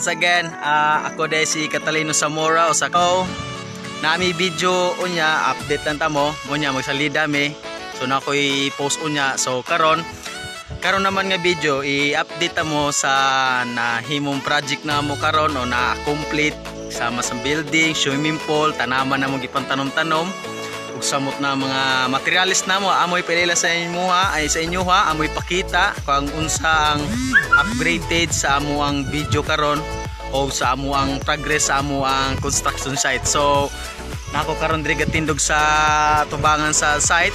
Once again, ako dahil si Catalino Zamora o sa ko. Nami video unya, update lang tamo. Unya magsalida mi. So na ko i-post unya. So karon karon naman nga video i-update mo sa nahimong project na mo karon o na complete sama sa building, swimming pool, tanaman na mo gipantanom-tanom ug samot na mga materialis na mo amoy pilila sa inyo ha, ay sa inyo ha, amoy pakita kung unsa ang upgraded sa amo ang video karon o sa amo ang progress sa amo ang construction site. So nako karon diri gatindog sa tubangan sa site.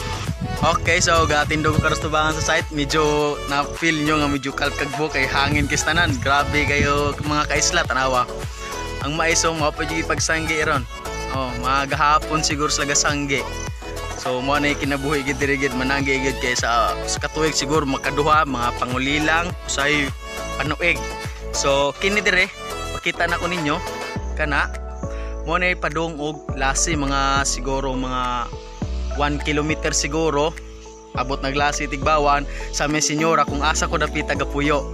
Okay, so gatindog ko karon sa tubangan sa site. Medyo na feel nyo nga medyo kalkagbo kay hangin kistanan. Grabe kayo mga kaisla, tanawa. Ang maiso mo pa jud ipagsanggi ron. Oh, magahapon siguro sa gasanggi. So mo na kinabuhi gid diri gid mananggi gid kay sa katuig siguro makaduha mga pangulilang usay panuig. So kini dire pakita na ko ninyo kana mo na padung og lasi mga siguro mga 1 kilometer siguro abot naglasi Tigbawan sa may senyora kung asa ko dapita gapuyo.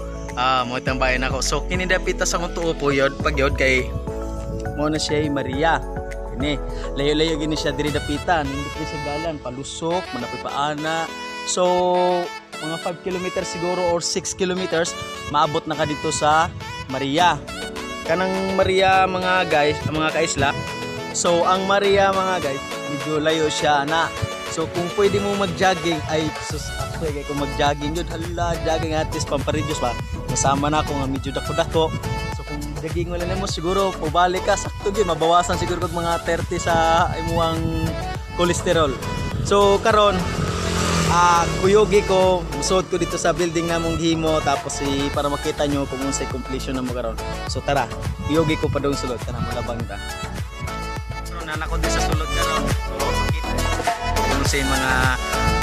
Mo tambayan ako. So kini dapita sa kong tuo puyod pagyod kay mo na siya Maria. Kini layo-layo gini siya diri dapitan, hindi pa siya dalan palusok, manapoy paana. So mga 5 kilometers siguro or 6 kilometers maabot na ka dito sa Maria. Kanang Maria mga guys, mga kaisla. So ang Maria mga guys, medyo layo siya na. So kung pwede mo mag-jogging ay sus ako kay kung mag-jogging yun, hala jogging at least pampareduce ba. Kasama na ako nga medyo dako-dako. So kung jogging wala nimo siguro pubalik ka sakto gyud mabawasan siguro kog mga 30 sa imuang cholesterol. So karon kuyugi ko, musod ko dito sa building namong gihimo tapos para makita nyo kung unsay completion namo karon. So tara, kuyugi ko padung sulod kana malabang ta. Karon na ko dito sa sulod karon. So makita kung unsay mga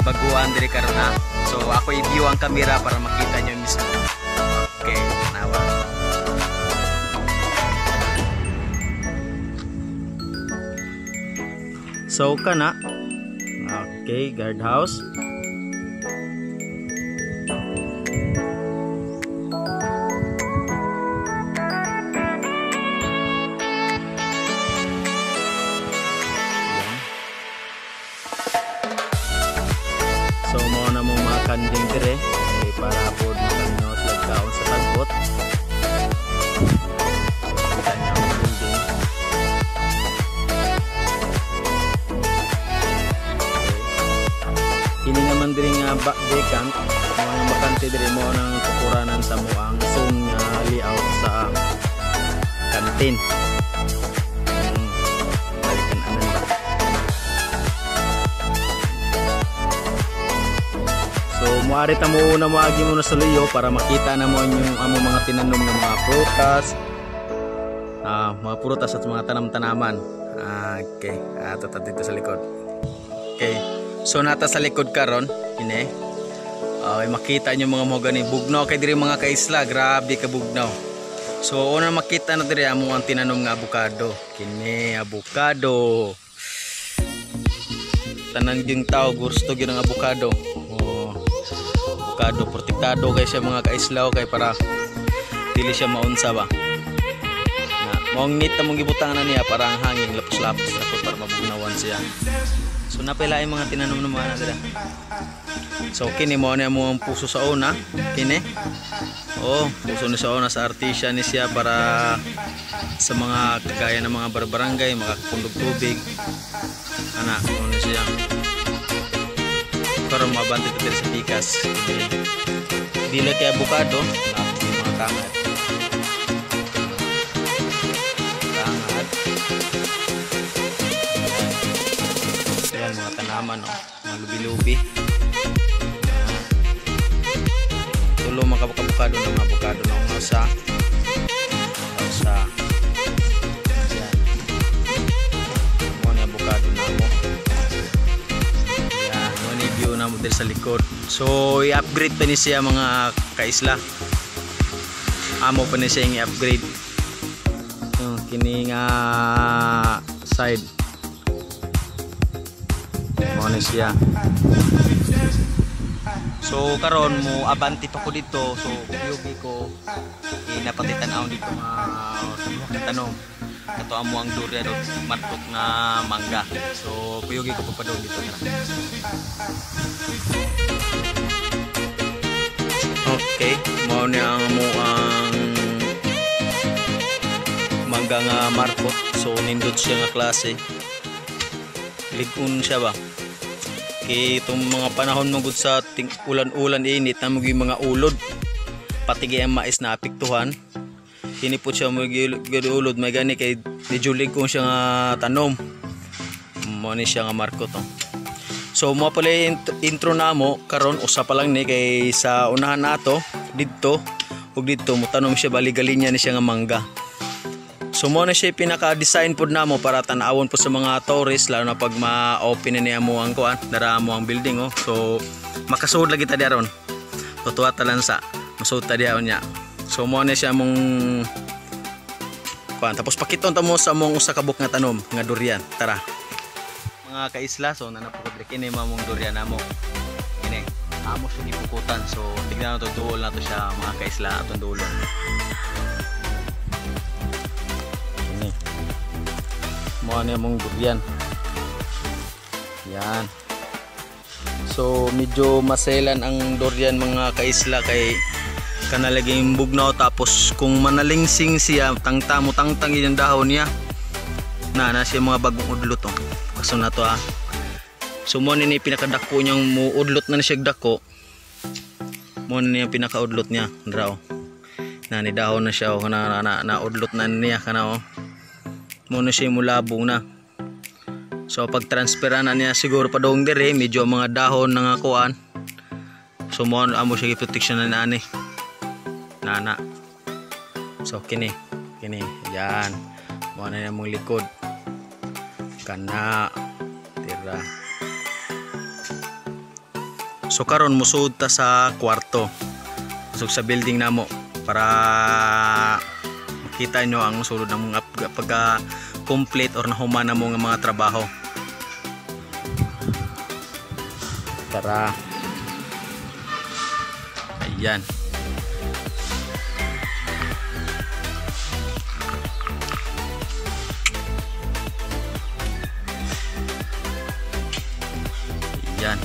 baguhan diri karon ha. So ako i-view ang camera para makita nyo mismo. Okay, nawa. So kana. Okay, guard house. So mo na mo mga kanding dire eh, para po makanyo sila kaon sa tagbot. Kita niyo ang building. Okay. Kini naman diri nga vacant, mga bakante diri mo nang kukuranan sa mo ang zone nga layout sa kantin. Balikan anan ba. So muari ta mo una moagi mo na sa luyo para makita na mo inyong amo mga tinanom ng mga prutas at mga tanam-tanaman. Okay, ato ta dito sa likod. Okay. So nata sa likod karon kini. Makita niyo mga mahogany bugnaw kay diri mga kaisla, grabe ka bugnaw. So una makita na diri amo ang tinanom nga abukado. Kini abukado. Tanan gyud tao gusto gyud ang abukado. Oh, abukado protektado kay siya mga kaislaw kay para dili siya maunsa ba. Na maong nit among gibutang na niya para ang hangin lapos-lapos na po para mabugnawan siya. So napila yung mga tinanom ng mga nila. So kini mo na mo ang puso sa una, kini. Oh, puso ni sa una sa artisya ni siya para sa mga kagaya ng mga barbarangay makakapundog tubig. Ana, mo na siya. Para mabante dito sa pikas. Okay. Dili kay abukado, yung mga tangad. Tangad. Ayan, mga tanaman, oh. Mga lubi-lubi. Tulo mga abukado na mga abukado na usa. Usa. Ayan. Mo ni abukado na mo. Ayan, mo ni view na mo diri sa likod. So i-upgrade pa ni siya mga kaisla. Amo pa ni siya i-upgrade. Kini nga side. Mo ni siya. So karon mo abanti pa ko dito, so yugi ko inapatitan-aw dito nga duha ka tanom. Kato amo ang durian ug markot nga mangga. So kuyugi ko pagpadong dito, tara. Okay, mao ni ang amo ang mangga nga markot. So nindot siya nga klase. Ligon siya ba? Kay itong mga panahon mo gud sa ulan-ulan init na mo mga ulod. Pati ang mais na apektuhan. Kini po siya mo ulod may gani kay medyo ligon siya nga tanom. Mao ni siya nga markot oh. So mo pala intro na mo karon, usa pa lang ni kay sa unahan nato didto ug didto mo tanom siya, bali galinya ni siya nga mangga. So mo na siya pinaka-design pod namo para tan-awon po sa mga tourists, lalo na pag ma-open na niya mo ang kuan, dara mo ang building oh. So makasuod lagi ta diha ron. Tutuwa ta lang sa masuod ta diha unya. So mo na siya mong kuan, tapos pakiton ta mo sa mong usa ka buok nga tanom nga durian. Tara. Mga kaisla, so nana po ko kini mamong durian namo. Kini amo siya gipukutan. So tignan nato, duol nato siya mga kaisla, atong dulo. Kini mo ani among durian. Yan. So medyo maselan ang durian mga kaisla kay kanalaging bugnaw, tapos kung manalingsing siya tangtamo tangtang yung dahon niya. Na na siya mga bagong udlot oh. Kaso na to ah. So mo ni pinakadako niyang muudlot na siya dako. Mo ni ang pinakaudlot niya, ndra oh. Na ni dahon na siya oh, na na, na udlot na niya kana oh. Mo na siya mulabong na. So pag transfer na niya siguro padung dire medyo ang mga dahon na nga kuan. So mo amo siya gi-protection na ani. Nana. So kini, kini yan. Mo na among likod. Kana tira. So karon musud ta sa kwarto. Musud sa building namo para makita nyo ang sulod ng mga pagka complete or nahuman na mo nga mga trabaho. Tara. Ayan. Ayan.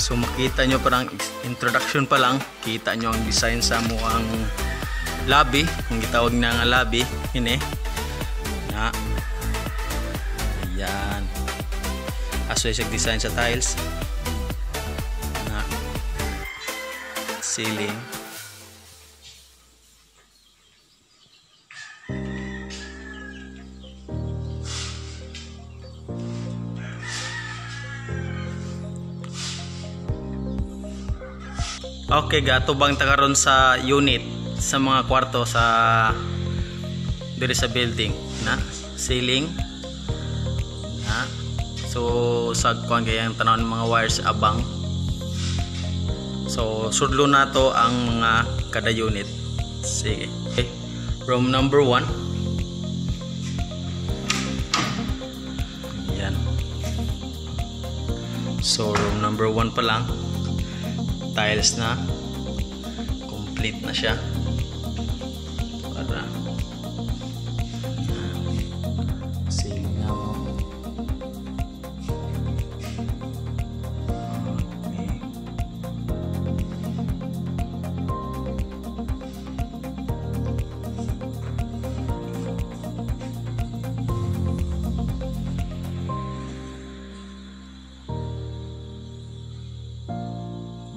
So makita nyo parang introduction pa lang, kita nyo ang design sa mo ang lobby, kung gitawag na nga lobby, ini. Na. Ayan. Aso yung design sa tiles. Na. Ceiling. Okay, gatubang ta karon sa unit, sa mga kwarto sa diri sa building na ceiling na. So sa kuan kay ang tan-awon mga wires abang. So sudlo nato ang mga kada unit. Sige. Okay. Room number 1. Yan. So room number 1 pa lang, tiles na, complete na siya. Para ceiling na mo. Okay.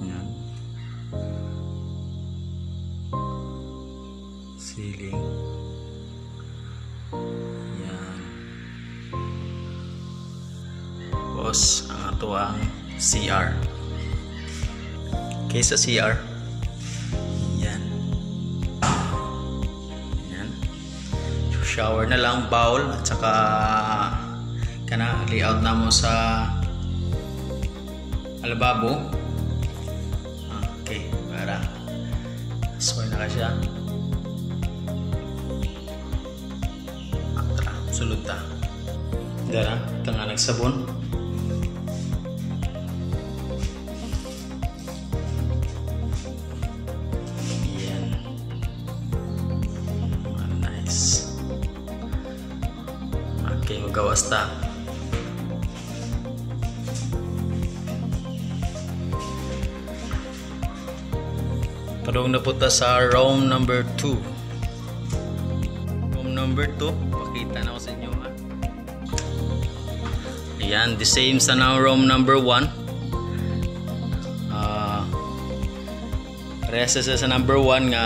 Yan. Ceiling. Yan. Tapos ang ato ang CR. Okay, sa CR. Yan. Yan. So, shower na lang, bowl at saka kana layout na mo sa alababo. Okay, para so na ka siya. Tara, sulod ta. Dara, tanga nagsabon. Okay, magawas ta. Padung na po ta sa room number 2. Room number 2, pakita na ko sa inyo ha. Ayan, the same sa na room number 1. Parehas sa number 1 nga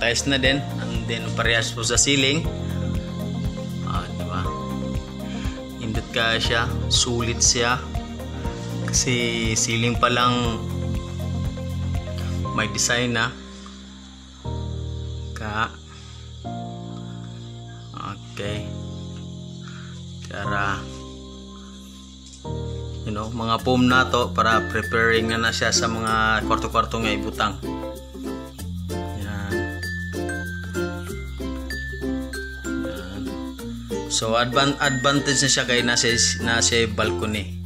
tiles na din, and then parehas po sa ceiling. Diba? Indot ka siya, sulit siya. Kasi ceiling pa lang may design na. Ka. Okay. Tara. You know, mga foam na to para preparing na siya sa mga kwarto-kwarto nga ibutang. Yan. Yan. So advantage na siya kay nasa balcony.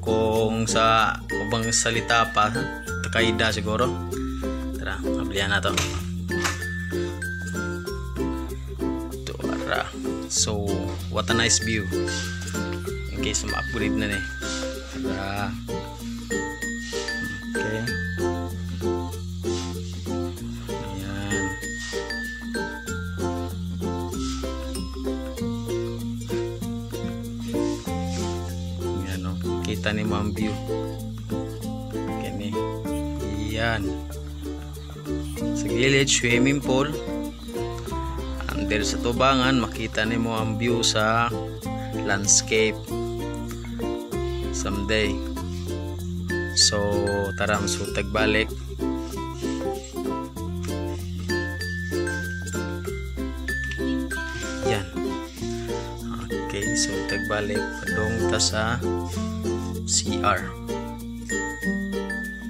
Kung sa ubang salita pa, takaida siguro. Tara, ablihan na to. Tara. So, what a nice view. In case ma-upgrade na ni. Tara. Okay. Ayan. Ayan o. Kita ni mo ang view. Kini. Ayan. Sa gilid, swimming pool. And there sa tubangan, makita nimo ang view sa landscape someday. So tara, masutag balik. Yan. Okay, so tagbalik padung ta sa CR.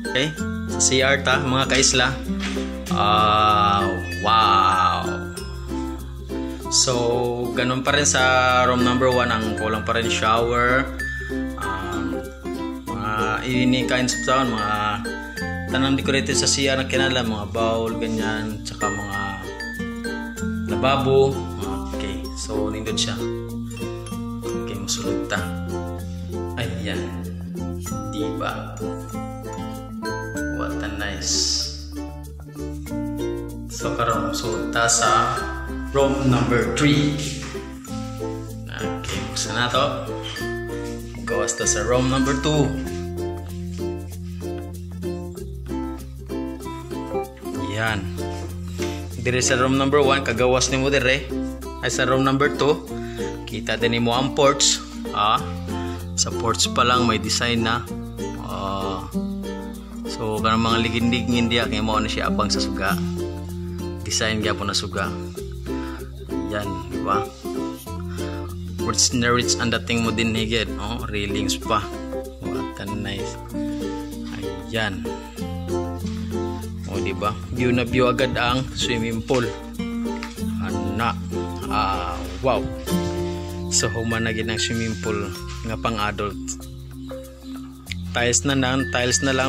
Okay, sa CR ta mga kaisla. Wow. So ganun pa rin sa room number 1, ang kulang pa rin shower, mga ini kinds of sound, mga tanang decorated sa CR na kinala, mga bowl ganyan, tsaka mga lababo. Okay, so nindot siya. Okay, musulod ta. Ayan, diba? What a nice. So karon so ta sa room number 3. Okay, buksan na to. Gawas ta sa room number 2. Yan. Dire sa room number 1, kagawas nimo dire. Ay sa room number 2, kita din nimo ang porch. Sa porch pa lang may design na. So kanang mga ligin-ligin diya kay mao na siya abang sa suga. Design gyapon na suga. Yan, di ba? Rich na rich ang dating mo din higit. Oh, railings pa. What a nice. Ayan. Oh, di ba? View na view agad ang swimming pool. Ana. Wow. So human na gid ang swimming pool nga pang adult. Tiles na lang,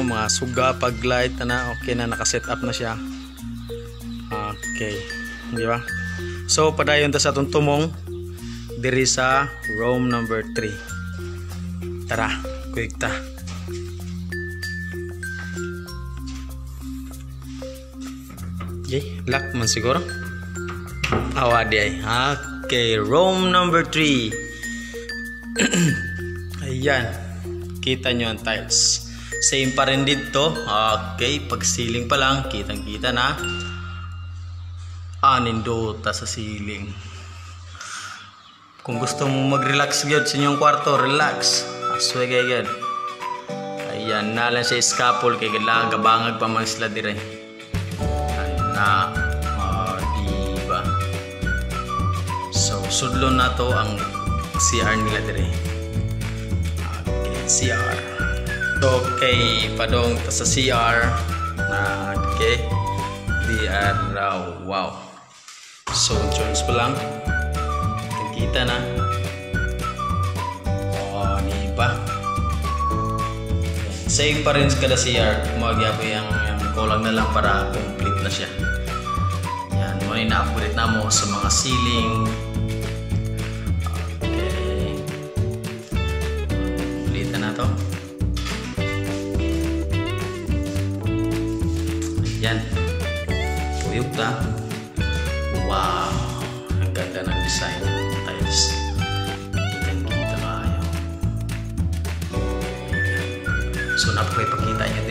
mga suga, pag light na, okay na, naka-set up na siya. Okay, di ba? So padayon ta sa atong tumong diri sa room number 3. Tara, quick ta. Okay, lock man siguro. Awa di ay. Okay, room number 3. Ayan. Kita nyo ang tiles. Same pa rin dito. Okay, pag ceiling pa lang, kitang-kita na. Nindota sa ceiling. Kung gusto mong mag-relax gyud sa inyong kwarto, relax. Asway kay gyud. Ayan, na lang siya scaffold kay kailangan gabangag pa man sila dire. Ana, diba? So sudlon na to ang CR nila dire. Okay, CR. So, okay, padong ta sa CR na okay. DR, wow. So entrance pa lang kita na. Oh, di ba? Same pa rin sa kada CR. Magyabo yung kulang na lang para complete na siya. Yan, mo na upgrade na mo sa mga ceiling. Okay.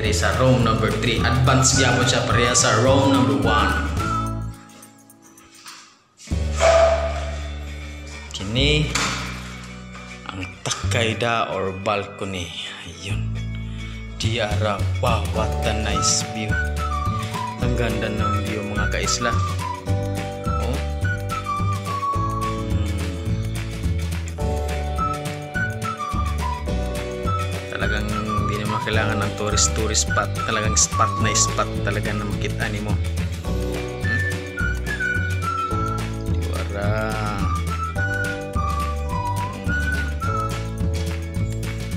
Diri sa room number 3. Advance gyapon siya pareha sa room number 1. Kini ang takayda or balcony. Ayun. Diara. Wow, what a nice view. Ang ganda ng view, mga kaisla. Oh. Talagang hindi naman kailangan ng tourist spot. Talagang spot na spot talaga na makita nimo. Diara.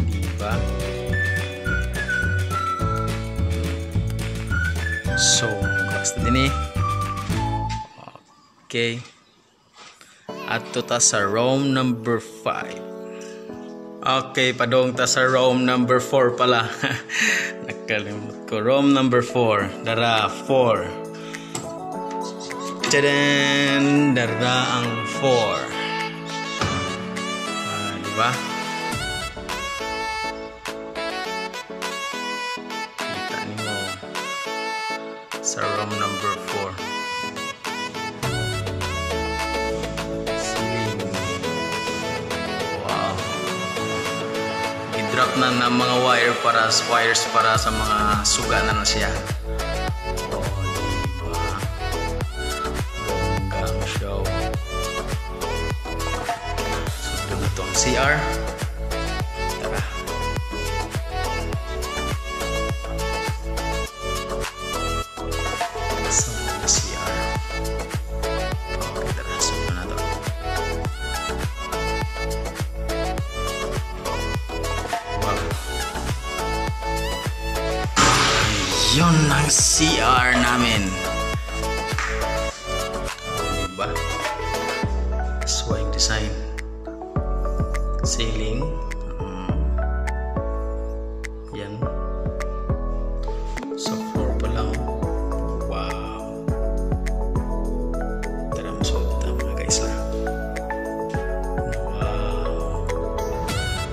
Diba? So, basta din eh. Okay. Adto ta sa room number 5. Okay, padong ta sa room number 4 pala. Nakalimot ko. Room number 4. Dara, 4. Tadaan! Dara ang 4. Diba? Kita nimo sa room number 4. Ceiling. Wow. I-drop na ng mga wires para sa mga suga na siya. Oh, diba? Bonggang show. So, doon na to ang CR. Tara. So, CR. Okay, tara. Sunod na to. Wow. Ayun ang CR namin. Diba? Swing design. Ceiling. Yan. Sa floor pa lang. Wow. Tara, masuot na mga guys lang. Wow.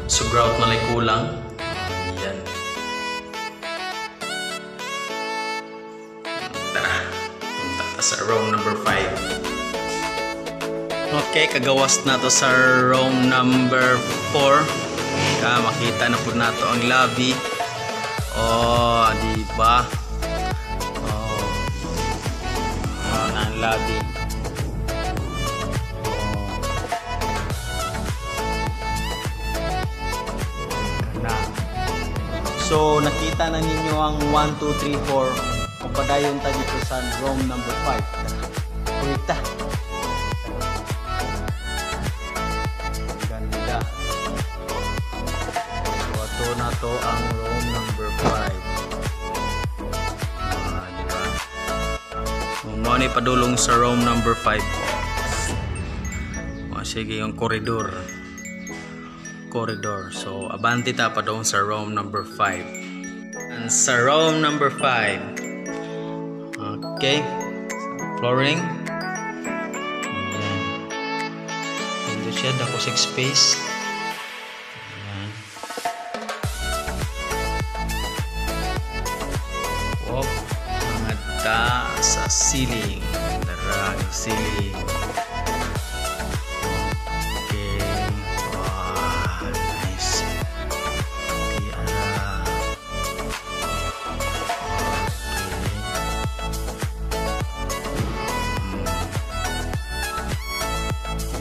So grout na lang kulang. Yan. Tara, punta ta sa room number 5. Okay, kagawas na to sa room number 4. Makita na po nato ang lobby. Oh, di ba? Oh. Oh, na ang lobby. Oh. Na. So, nakita na ninyo ang 1, 2, 3, 4. Kung padayon ta dito sa room number 5. Kuwita. Ganda. So, ato na to ang room number 5. Diba? Mo ni padulong sa room number 5. Oh, sige, yung corridor. Corridor. So, abante ta padulong sa room number 5. And sa room number 5. Okay. Flooring. Ayan. Nandito siya, dako sa space. Ayan. Wow. Mangata sa ceiling. Tara, ceiling. Okay. Wow, nice. Okay, ara. Okay.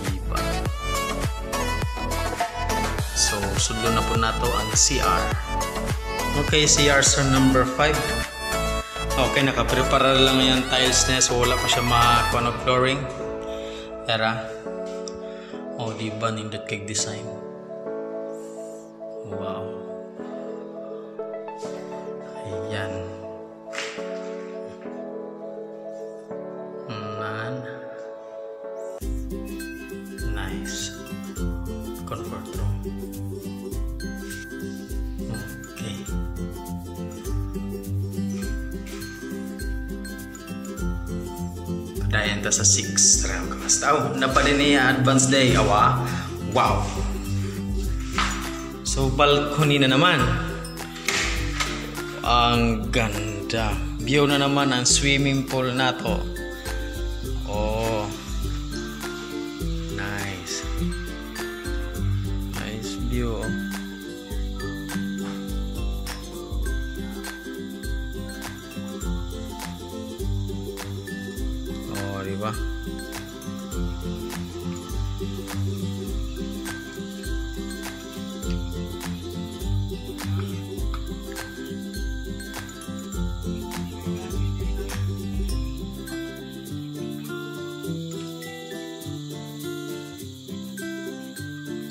Diba? So, sudlo na po nato ang CR. Okay, CR sa number 5. Okay, nakaprepara lang yung tiles niya, so wala pa siya makakuha ng flooring. Tara. Oh, diba nindot kay design. Wow. Ayan. Man. Nice. Comfort room. Okay. Padayon ta sa 6. Tara, basta. Oh, napa din niya advance day. Awa. Wow. So, balcony na naman. Ang ganda. View na naman ang swimming pool nato. Oh. Nice. Nice view. Oh, di ba?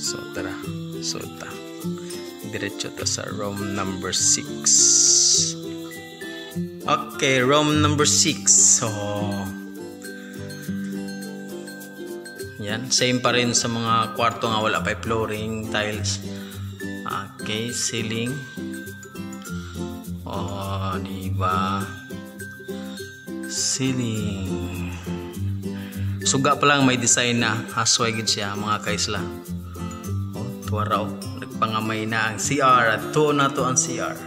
So tara, so ta. Diretso ta sa room number 6. Okay, room number 6. So yan, same pa rin sa mga kwarto nga wala pa flooring, tiles. Okay, ceiling. Oh, di ba? Ceiling. Suga pa lang may design na. Hasway gid siya mga kaisla. Tuwaraw, nagpangamay na ang CR at tuon na to ang CR.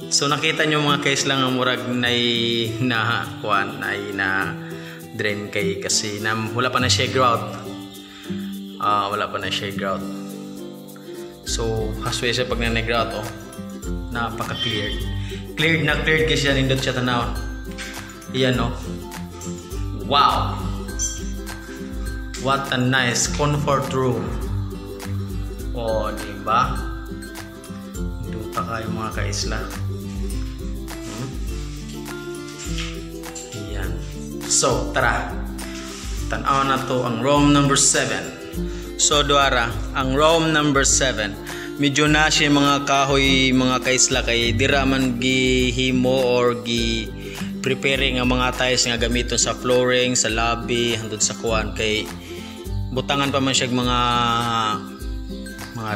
So nakita nyo mga kaisla nga murag nay na kuan nay na drain kay kasi na, wala pa na siya grout. Wala pa na siya grout. So hasway siya pag na grout, oh. Napaka cleared. Cleared na cleared kasi siya nindot siya tanaw. Iyan, no. Wow. What a nice comfort room. Oh, di ba? Duta kayo mga kaisla. Ayan. So, tara. Tan-aw na to ang room number 7. So, duara, ang room number 7. Medyo na siya mga kahoy mga kaisla kay dira man gihimo or gi preparing ang mga tiles nga gamiton sa flooring, sa lobby, hangtod sa kuan kay butangan pa man siya mga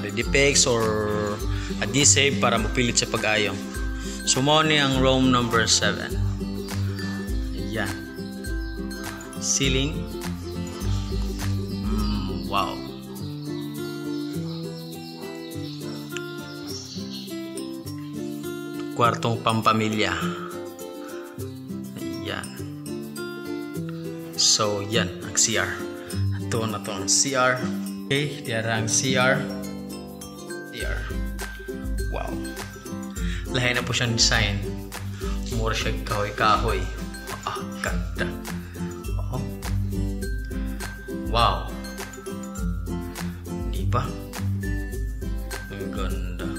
ready pegs or adhesive para mapilit sa pag-ayo. So mao ni ang room number 7. Ayan. Ceiling. Wow. Kwartong pampamilya. Ayan. So yan ang CR. Ito na to ang CR. Okay, diara ang CR. CR. Wow. Lahi na po siyang design. Mura siya kahoy-kahoy. Ah, ganda. Oh. Wow. Di ba? Ang ganda.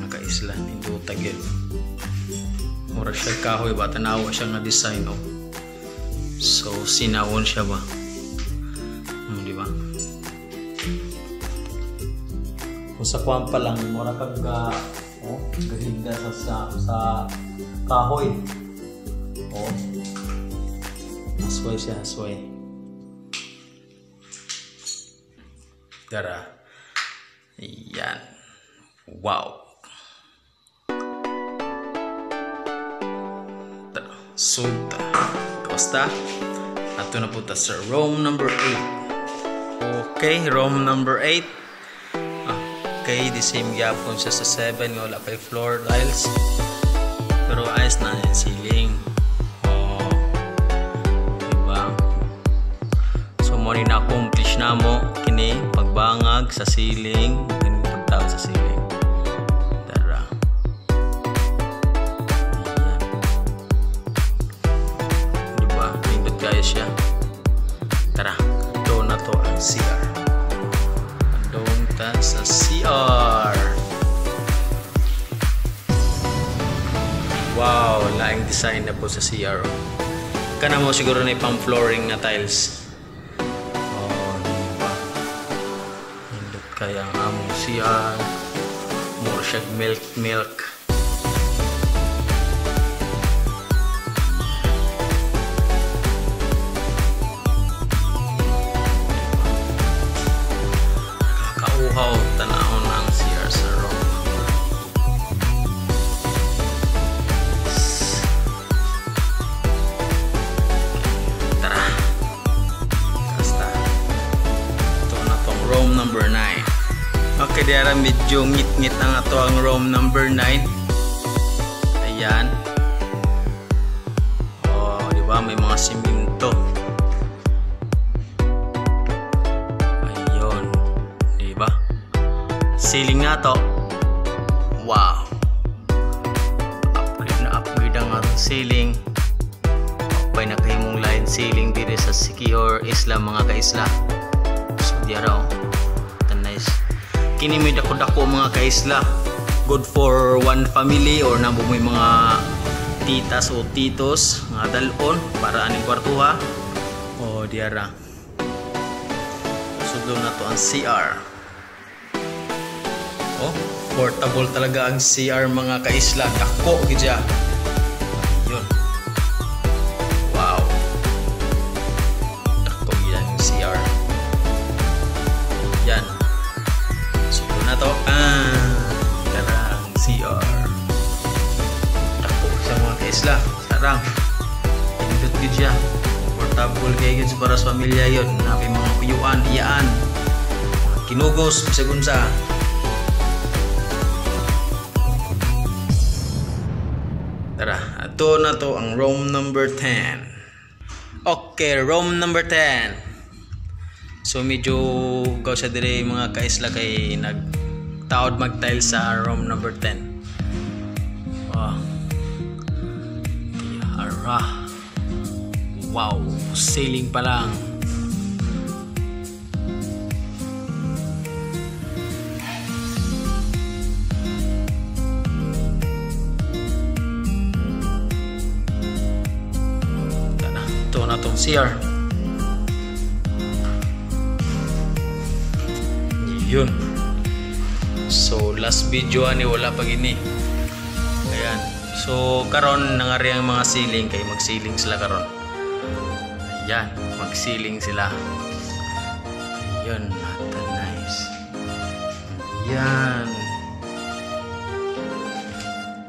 Nakaisla. Induta gyud. Mura siya kahoy ba? Tanawa siya nga design, oh. So, sinawon siya ba? Di ba? Kung sa kuwan pa lang, mura kag oh, gahigda sa kahoy. Oh. Asway siya, asway. Tara. Ayan. Wow. Tara. Sulta. Basta. Ato na po ta sa room number 8. Okay, room number 8. Okay, the same gyapon siya sa 7 nga wala pa floor tiles. Pero ayos na yung ceiling. Oh. Diba? So mo ni na-accomplish na mo kini pagbangag sa ceiling, kini pagtawad sa ceiling. Tara. Ayan. Diba? Nindot kaya siya. Tara, ito na to ang CR. Doon ta sa CR. Wow, laing design na po sa CR. Kana mo siguro na pang flooring na tiles. Oh, diba? Nindot kaya ang among CR. More siya milk. Kauhaw tanahon ang CR sa room number. Tara. Basta. Ito na tong room number 9. Okay, Diara medyo ngit-ngit ang ato ang room number 9. Ayan. Oh, di ba may mga simento. Ayun, di ba? Ceiling na to. Wow. Upgrade na upgrade ang atong ceiling. Pay nakahimong line ceiling diri sa Siquijor Isla mga kaisla. So diara oh. Nice. Kini may dako-dako mga kaisla. Good for one family or nabo may mga titas o titos nga dalon para aning kwartuha. Oh, diara. Sudlo na to ang CR. Oh, portable talaga ang CR mga kaisla. Dako gid siya. Yun. Wow. Dako gid ang CR. Yan. Sudlo na to ang CR. Dako sa mga kaisla. Sarang. Pindot gid siya. Portable kay gid para sa pamilya yun. Napi mga uyuan, iyaan, kinugos, bisag unsa. Tara, ato na to ang room number 10. Okay, room number 10. So medyo gaw siya dire mga kaisla kay nagtaod magtile sa room number 10. Oh. Ara. Wow, ceiling pa lang. Tara, ito na tong CR. Yun. So last video ani wala pa gini. Ayan. So karon nangari ang mga ceiling kay magsiling sila karon. Ayan, magsiling sila. Ayun, nice. Ayan.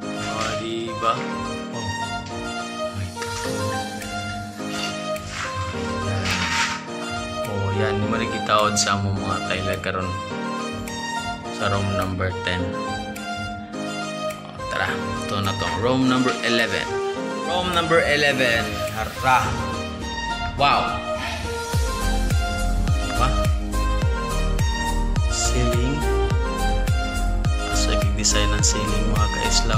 Oh, di ba? Oh. Ayan. Oh, yan, di man gitaod sa among mga Thailand karon sa room number 10. Oh, tara, ito na to, room number 11. Room number 11. Hara. Wow. Diba? Ceiling. Asa design ng ceiling mga kaisla.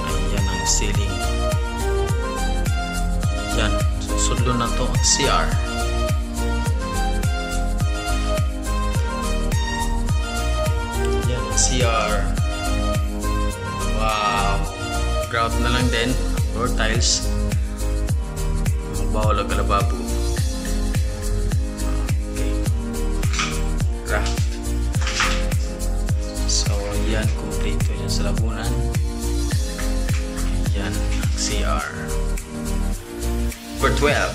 Ayan ang ceiling. Ayan. Susudlo na to ang CR. CR. Wow. Grout na lang din. Floor tiles. Bawal ang kalababo. Okay. Tara. So, yan. Kompleto yan sa labunan. Yan. CR. Number 12.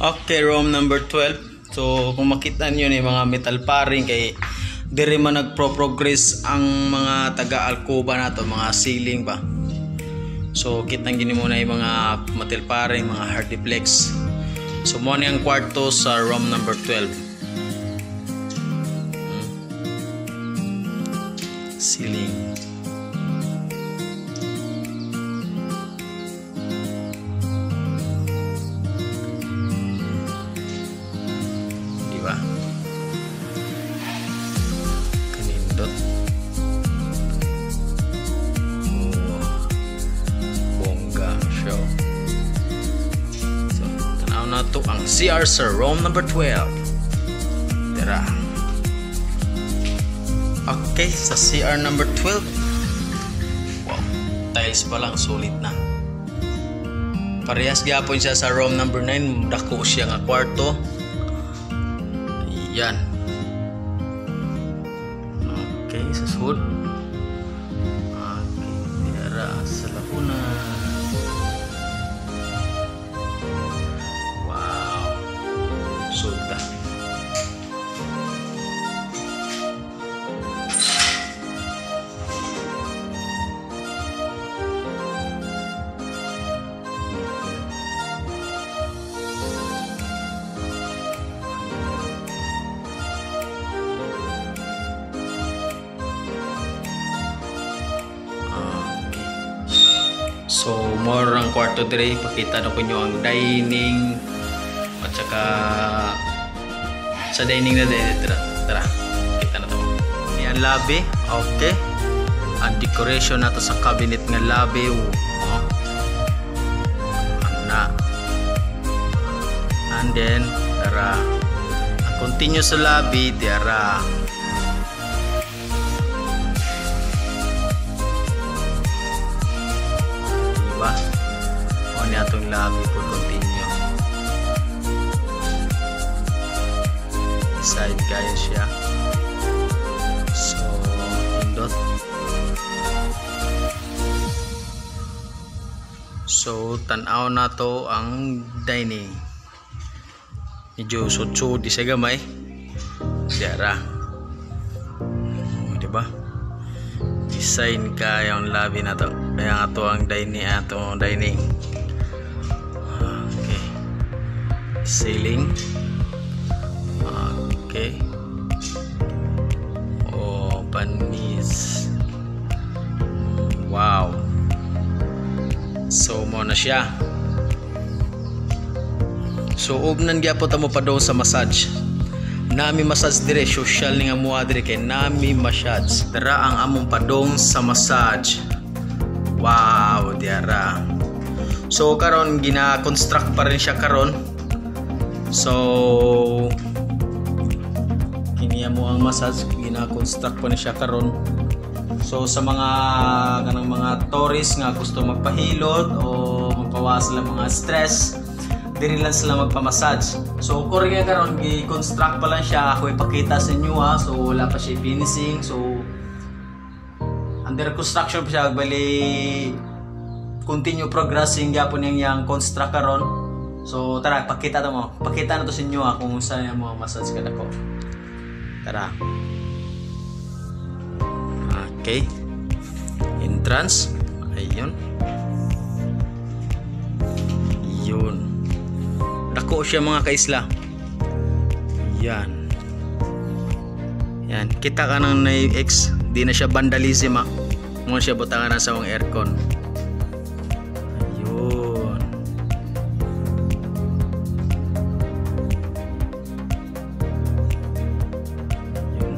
Okay, room number 12. So, kung makita nyo na yung mga metal paring kay diri man nagpro-progress ang mga taga-alcoba na to, mga ceiling ba. So kitang gini muna yung mga metal paring, mga hardiplex. So mo ni ang kwarto sa room number 12. Ceiling. Di ba? Kanindot. Oh, bongga show. So, tanaw na to ang CR sa room number 12. Tara. Okay, sa CR number 12. Wow, tiles pa lang, sulit na. Parehas gyapon siya sa room number 9, dako siya nga kwarto. Ayan. Okay, sa sud. Okay, tira sa Laguna. Wow. Sud ta. So more ang kwarto dire, pakita na ko nyo ang dining at saka sa dining na dire. Tara, tara, kita na to. Yan lobby, okay. Ang decoration nato sa cabinet nga lobby, oh. Ana. And then tara, ang continue sa lobby dira. Diba? O niya atong lobby po continue. Side kaya siya. So, indot. So, tan-aw na to ang dining. Medyo sutso di siya gamay. Diyara. O, diba? Design kaya ang lobby na to. Kaya nga to ang dining, ato ang dining. Okay. Ceiling. Okay. Oh, panis. Wow. So mo na siya. So ugnan gyapon ta mo pa daw sa massage. Nami massage dire, social ni nga mua dire kay nami massage. Dara ang among padong sa massage. Wow, diara. So karon gina-construct pa rin siya karon. So kiniya mo ang massage, gina-construct pa ni siya karon. So sa mga kanang mga tourists nga gusto magpahilot o magpawas sila mga stress, diri lang sila magpa-massage. So kore nga karon gi-construct pa lang siya, ako ipakita sa inyo ha. So wala pa siya finishing. So under construction pa siya, bali continue progressing gyapon niyang yang construct karon. So tara, pakita ta mo. Pakita na to sa inyo ha, kung saan mo massage kada ko. Tara. Okay. Entrance. Ayun. Yun. Dako siya mga kaisla. Yan. Yan. Kita ka ng na-X. Di na siya vandalism ha. Ngun siya butangan na sa mga aircon. Ayun. Ayun.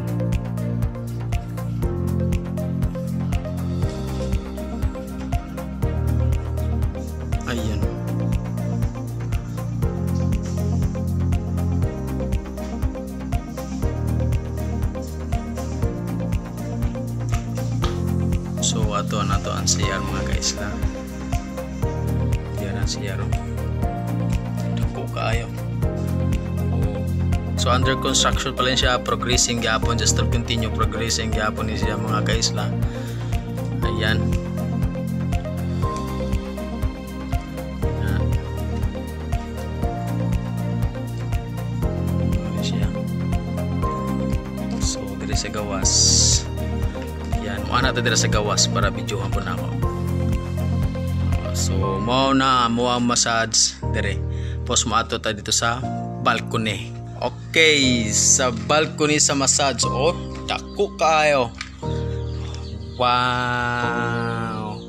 Ayun. So ato na to ang CR mga kaisla. Diyan ang CR. Dako kaayo. So under construction pa lang siya, progressing gyapon, just to continue progressing gyapon ni siya mga kaisla. Ayan. Ayan. Ayan siya. So diri sa gawas. Yan, mo na diri sa gawas para videohan po nako. So mao na mo ang massage diri. Pos mo ato ta dito sa balcony. Okay, sa balcony sa massage. Oh, dako kaayo. Wow.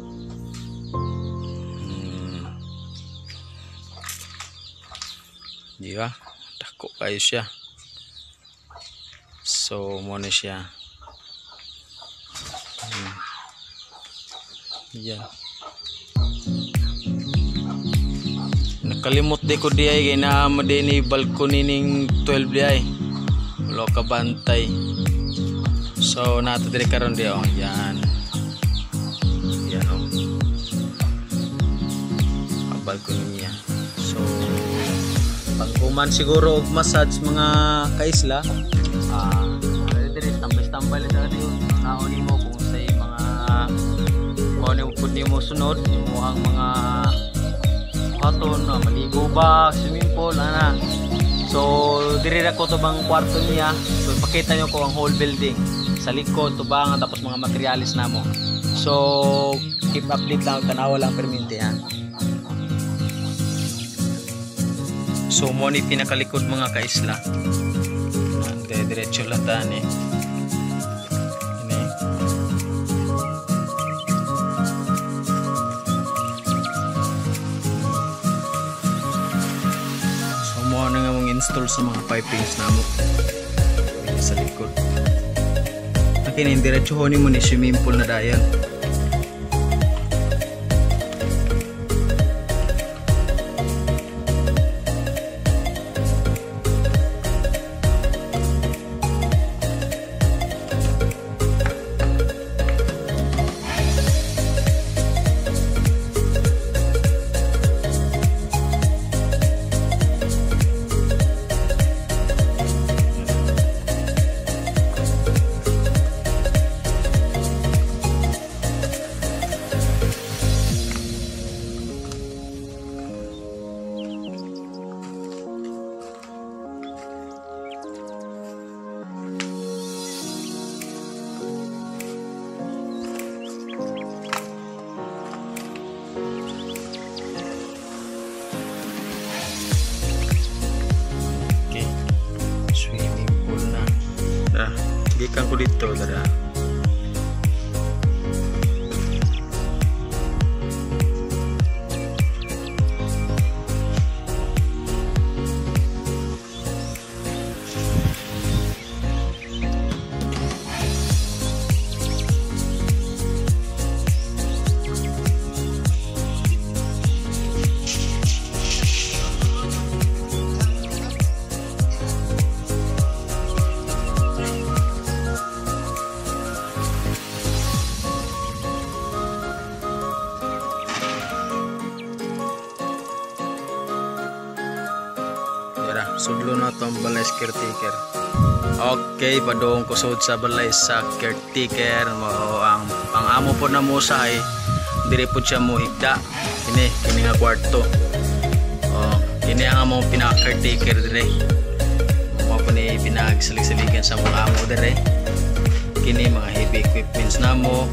Di ba? Dako kayo siya. So mo na siya. Yan. Nakalimot di ko di ay kay naa di ni balcony ning 12 di ay. Wala ka bantay. So nato diri karon di oh. Yan. Yan oh. Ang balcony niya. So pag-uman siguro og massage mga kaisla, diri tambay-tambay lang sa diri. Naon nimo kung say mga kung ano pud nimo sunod imuhang mga buhaton, maligo ba, swimming pool, ana. So diri ra ko tubang kwarto niya. So ipakita nyo ko ang whole building sa likod tubangan, tapos mga materialis namo. So keep update lang, tanawa lang perminti ha. So mo ni pinakalikod mga kaisla. Diretso lang tan eh. Ini. nag-install sa mga pipings namo dito sa likod. Kini diretso ni mo ni swimming pool na dayon. Gikan ko dito dara. Sudlo na itong balay sa caretaker. Okay, padung kusod sa balay sa caretaker. Mao ang amo po na mo sa ay dire po siya mo higda. Kini kini nga kwarto. Oh, kini ang among pinaka caretaker dire. Mao po ni pinagsalig-saligan sa mga amo dire. Kini mga heavy equipments namo.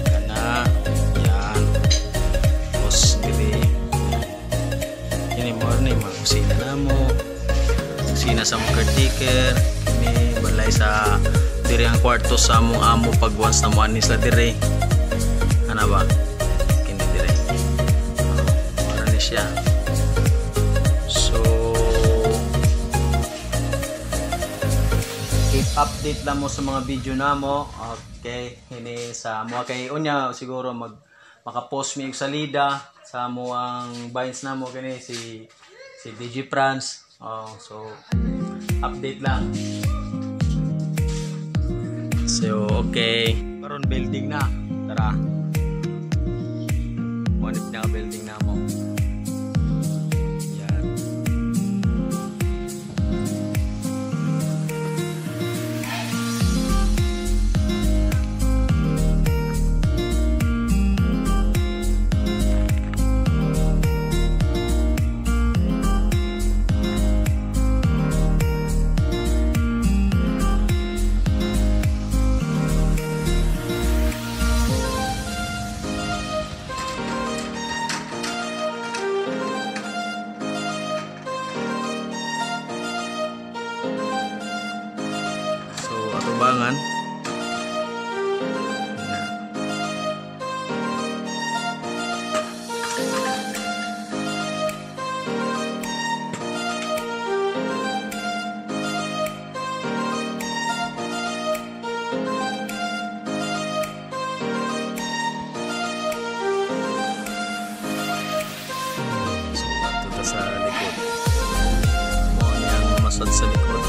Kana yan. Tapos dire kini mo ni mga kusina namo. Kusina sa mga caretaker. Kini balay sa dire ang kwarto sa among amo pag once na mo ani sila dire. Ana ba? Kini dire. Para ni siya. So keep update lang mo sa mga video namo. Okay, kini sa mo kay unya siguro mag maka-post mi og salida sa mo ang vines namo kini si si DJ Franz. Oh, so update lang. So okay, karon building na. Tara. Mo ni pinaka building namo. Yan. Atubangan. So ato ta sa likod. Mo niyang masad sa likod.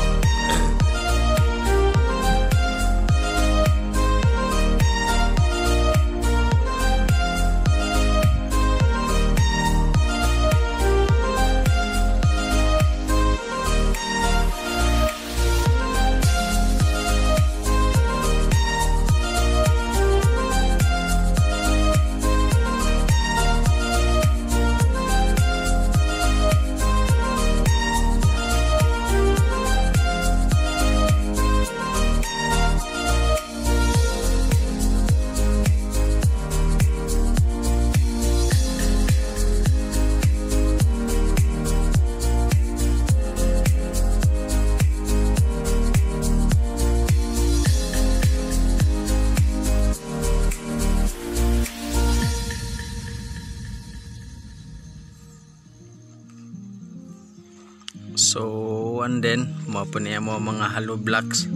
And then mao po niya mo mga hollow blocks.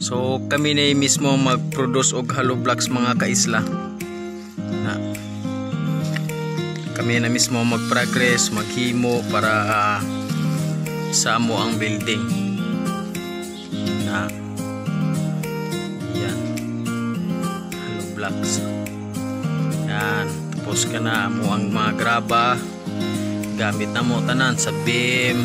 So kami na mismo mag-produce og hollow blocks, mga kaisla. Na kami na mismo mag-progress, maghimo para sa amo ang building. Na yan, hollow blocks. Yan, tapos ka na mo ang mga graba, gamit na mo tanan sa beam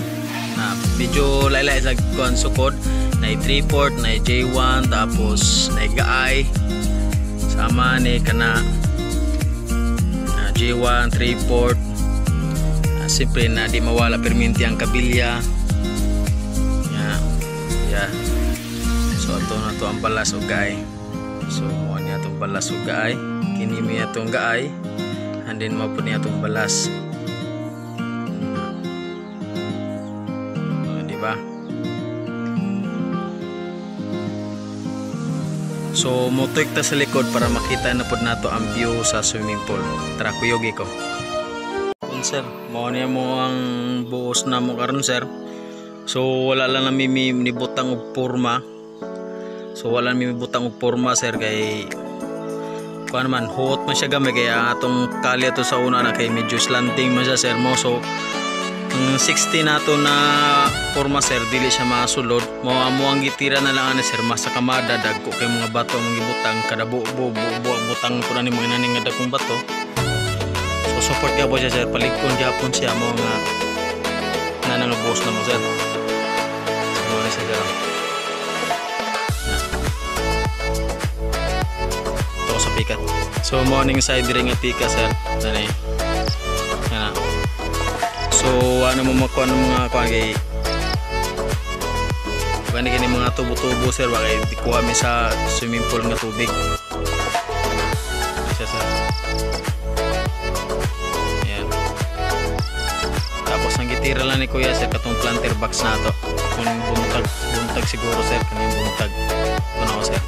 na medyo laylay sa kuan sukod na 3 port na J1, tapos na gaay sama ni kana na J1 3 port. Siyempre na di mawala perminti ang kabilya. Yeah. Yeah. So ato na to ang balas og gaay. So mo niya atong balas og gaay, kini mi atong gaay, and then mo po niya atong balas. Di ba? So motuik ta sa likod para makita na pod nato ang view sa swimming pool. Tara, kuyogi ko. Kun sir, mao niya mo ang buos na mo karon, sir. So wala lang nami nibutang og porma. So wala nami mibutang og porma, sir, kay kuan man huot man siya gamay, kaya atong kali ato sa una na kay medyo slanting man siya, sir mo. So ang 60 nato na porma, sir, dili siya masulod. Mo amo ang gitira na lang ani, sir, mas sa kamada dagko kay mga bato ang gibutang kada bu butang po na ni mga inaning nga dagkong bato. So support gyapon siya, sir, paligkon gyapon siya mo nga na nga boss na mo, sir. So mo ni siya, sir. Ito sa pika. So morning side diri nga pika, sir. Dani. Ana. So ano mo makuha ng mga kuan kay kuan kini mga tubo-tubo, sir, ba kay dikuha mi sa swimming pool nga tubig. Siya, sir. Ayan. Tapos ang gitira lang ni kuya, sir, katong planter box na to. Kung buntag siguro, sir, kaning buntag. Kuno sir.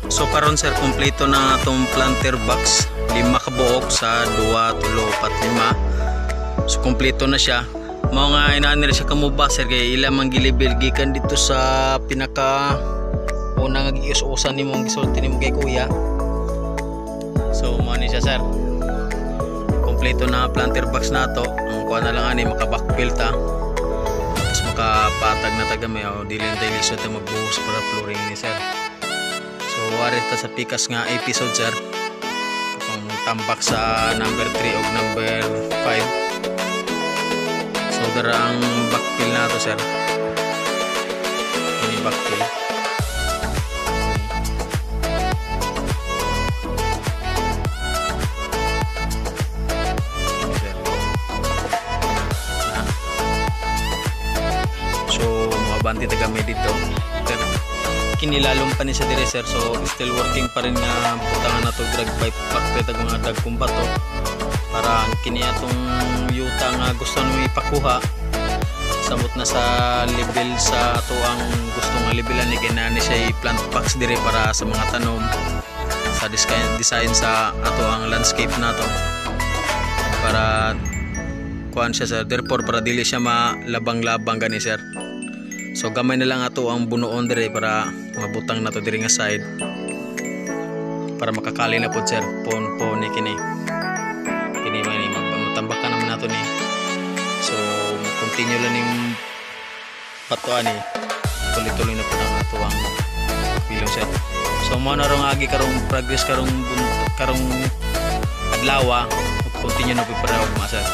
So karon, sir, kompleto na atong planter box, 5 ka buok sa 2, 3, 4, 5. So kompleto na siya. Mao nga inaan nila siya kamuba, sir, kay ila man gilibil gikan dito sa pinaka una nga gius-usan nimo, gisulti nimo kay kuya. So mao ni siya, sir. Kompleto na planter box nato. Ang kuha na lang ani maka-backfill ta. Tapos makapatag na taga may o dili na tayo lisod na magbuhos para flooring ni sir. So wari ta sa pikas nga episode, sir. Kung tambak sa number 3 o number 5. So dara ang backfill na to, sir. Ini backfill. Ini, sir. Na. So maabante ta kami dito. Sir, kinilalom pa ni siya dire, sir. So still working pa rin nga butangan na to drag pipe backfill tag mga dagkong bato para ang kini atong yuta nga gusto nimo ipakuha samot na sa level sa ato ang gusto nga levelan ni kinani siya i-plant box dire para sa mga tanom sa design sa ato ang landscape nato para kuan siya, sir. Therefore para dili siya malabang-labang gani, sir. So gamay na lang ato ang bunuon dire para mabutang nato dire nga side para makakali na pod, sir. Pon po ni kini kini man ni matambakan naman nato ni. So continue lang ning patuan ni, tuloy-tuloy na po ang ato ang bilong, sir. So mo na rong agi karong progress karong karong adlaw, continue na po para ugma, sir.